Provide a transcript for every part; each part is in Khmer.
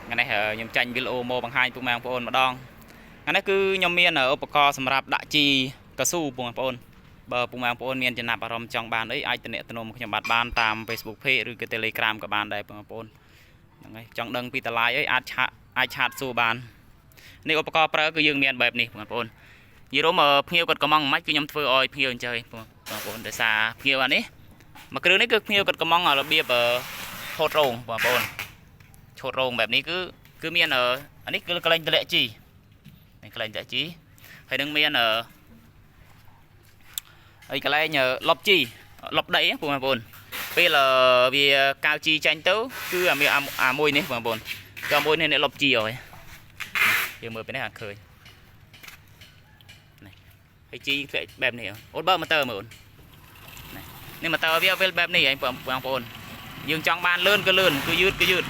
ថ្ងៃនេះខ្ញុំចាញ់វីដេអូមកបង្ហាញពុកម៉ែបងប្អូនម្ដងថ្ងៃនេះគឺខ្ញុំមានឧបករណ៍សម្រាប់ដាក់ជីកៅស៊ូពុកម៉ែបងប្អូនបើពុកម៉ែបងប្អូនមានចំណាប់អារម្មណ៍ចង់បានអីអាចទំនាក់ទំនងមកខ្ញុំបាទបានតាម Facebook Page ឬក៏ Telegram ក៏បានដែរបងប្អូនហ្នឹងហើយចង់ដឹងពីតម្លៃអីអាច chat អាច chat សួរបាននេះឧបករណ៍ប្រើគឺយើងមានបែបនេះបងប្អូននិយាយរួមភ្ញៀវគាត់កំងមិនគឺខ្ញុំធ្វើឲ្យភ្ញៀវអញ្ចឹងបងប្អូនដោយសារភ្ញៀវអានេះមួយគ្រឿងនេះគឺភ្ញៀវគាត់កំងរបៀបហូតរោងបងប្អូនឆូតរោងបែបនេះគឺគឺមានអានេះគឺកន្លែងតម្លាក់ជីនេះកន្លែងតម្លាក់ជីហើយនឹងមានហើយកន្លែងលប់ជីលប់ដីបងប្អូនពេលវាកៅជីចាញ់ទៅគឺអាមានអាមួយនេះបងប្អូនក៏មួយនេះអ្នកលប់ជីហើយយើងមើលពេលនេះអាចឃើញនេះហើយជីធ្លាក់បែបនេះអូនបើម៉ូទ័រមើលអូននេះនេះម៉ូទ័រវាវិលបែបនេះឯងបងប្អូនយើងចង់បានលឿនគឺលឿនគឺយឺតគឺយឺត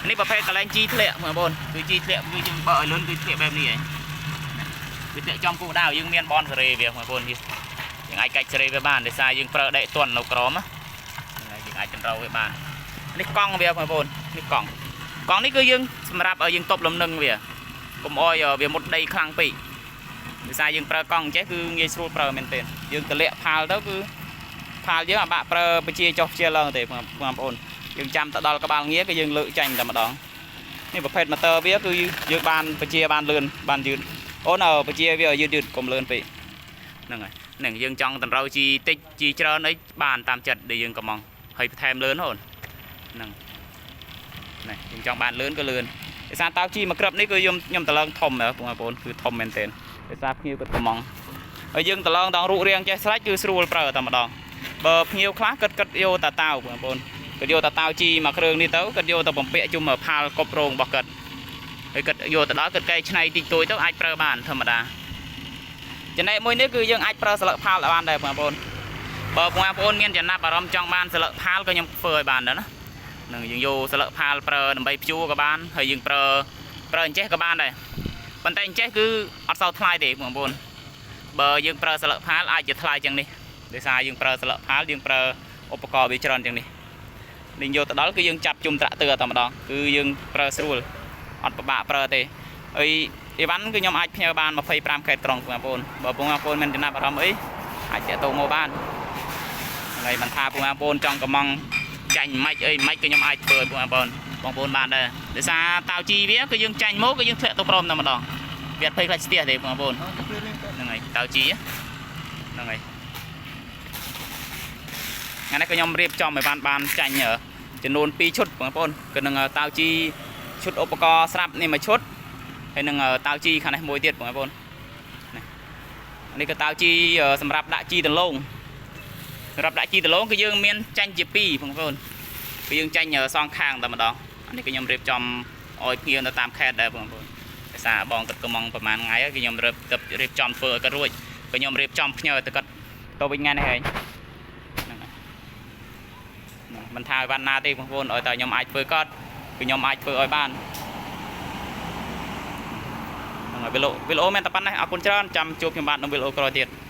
នេះប្រភេទកន្លែងជីធ្លាក់បងប្អូនគឺជីធ្លាក់គឺយើងបើឲ្យលឿនគឺធ្លាក់បែបនេះឯងវាធ្លាក់ចំគោលដៅយើងមានបនសេរីវាបងប្អូនយើងអាចកាច់សេរីវាបានដោយសារយើងប្រើដែកទន់នៅក្រោមណាយើងអាចតម្រូវវាបាននេះកង់វាបងប្អូននេះកង់កង់នេះគឺយើងសម្រាប់ឲ្យយើងទប់លំនឹងវាកុំអោយវាមុតដីខ្លាំងពេកដោយសារយើងប្រើកង់ចេះគឺងាយស្រួលប្រើមែនទែនយើងទម្លាក់ផាលទៅគឺផាលយើងអាបាក់ប្រើបជាចុះជាឡើងទេបងប្អូនយើងចាំទៅដល់ក្បាលងារគឺយើងលើកចាញ់តែម្ដងនេះប្រភេទម៉ូទ័រវាគឺយើងបានបជាបានលឿនបានយឺតអូនបជាវាឲ្យយឺតយឺតកុំលឿនពេកហ្នឹងហើយនឹងយើងចង់តម្រូវជីតិចជីច្រើនអីបានតាមចិត្តដែលយើងកំងហើយបន្ថែមលឿនអូនហ្នឹងនេះយើងចង់បានលឿនក៏លឿនដោយសារតៅជីមួយក្របនេះគឺខ្ញុំខ្ញុំតឡើងធំណាបងប្អូនគឺធំមែនទែនដោយសារភ្ញៀវគាត់កំងហើយយើងតឡើងដងរូបរាងចេះស្រេចគឺស្រួលប្រើតែម្ដងបើភ្ញៀវខ្លះគាត់គាត់យកតាតាវបងប្អូនគាត់យកតាតាវជីមួយគ្រឿងនេះទៅគាត់យកទៅបំពាក់ជុំផាលកប់រោងរបស់គាត់ហើយគាត់យកទៅដល់គាត់កែច្នៃតិចតួចទៅអាចប្រើបានធម្មតាចំណែកមួយនេះគឺយើងអាចប្រើស្លឹកផាលបានដែរបងប្អូនបើបងប្អូនមានចំណាប់អារម្មណ៍ចង់បានស្លឹកផាលក៏ខ្ញុំធ្វើឲ្យបានដែរណានឹងយើងយកស្លឹកផាលប្រើដើម្បីព្យួរក៏បានហើយយើងប្រើប្រើអញ្ចេះក៏បានដែរប៉ុន្តែអញ្ចេះគឺអត់សូវថ្លៃទេបងប្អូនបើយើងប្រើស្លឹកផាលអាចជាថ្លៃជាងនេះដោយសារយើងប្រើស្លឹកផាលយើងប្រើឧបករណ៍វាច្រើនជាងនេះនេះយកទៅដល់គឺយើងចាប់ជុំត្រាក់ទ័រតែម្ដងគឺយើងប្រើស្រួលអត់ពិបាកប្រើទេហើយអីវ៉ាន់គឺខ្ញុំអាចផ្ញើបាន25ខេត្តក្រុងបងប្អូនបើបងប្អូនមានចំណាប់អារម្មណ៍អីអាចតាក់ទងមកបានហើយមិនថាបងប្អូនចង់កំងចាញ់ម៉ាច់អីម៉ាច់គឺខ្ញុំអាចធ្វើឲ្យបងប្អូនបងប្អូនបានដែរដោយសារតាវជីវាគឺយើងចាញ់មកគឺយើងធ្លាក់ទៅព្រមតែម្ដងវាអត់ភ័យខ្លាចស្ទះទេបងប្អូនហ្នឹងហើយតាវជីហ្នឹងហើយថ្ងៃនេះក៏ខ្ញុំរៀបចំឲ្យបានបានចាញ់ចំនួន2ឈុតបងប្អូនគឺនឹងតាវជីឈុតឧបករណ៍ស្រាប់នេះមួយឈុតហើយនឹងតាវជីខាងនេះមួយទៀតបងប្អូននេះនេះក៏តាវជីសម្រាប់ដាក់ជីដលងសម្រាប់ដាក់ជីដលងគឺយើងមានចាញ់ជា2បងប្អូនគឺយើងចាញ់សងខាងតែម្ដងនេះគឺខ្ញុំរៀបចំឲ្យភ្ញៀវនៅតាមខេត្តដែរបងប្អូនដោយសារបងគាត់កំងប្រហែលថ្ងៃហើយគឺខ្ញុំរៀបរៀបចំធ្វើឲ្យគាត់រួចក៏ខ្ញុំរៀបចំផ្ញើទៅគាត់ទៅវិញថ្ងៃនេះហើយហ្នឹងហើយមិនថាឲ្យបានណាទេបងប្អូនឲ្យតែខ្ញុំអាចធ្វើគាត់គឺខ្ញុំអាចធ្វើឲ្យបានហ្នឹងហើយវីដេអូវីដេអូមានតែប៉ុណ្ណេះអរគុណច្រើនចាំជួបខ្ញុំបាទនៅវីដេអូក្រោយទៀត។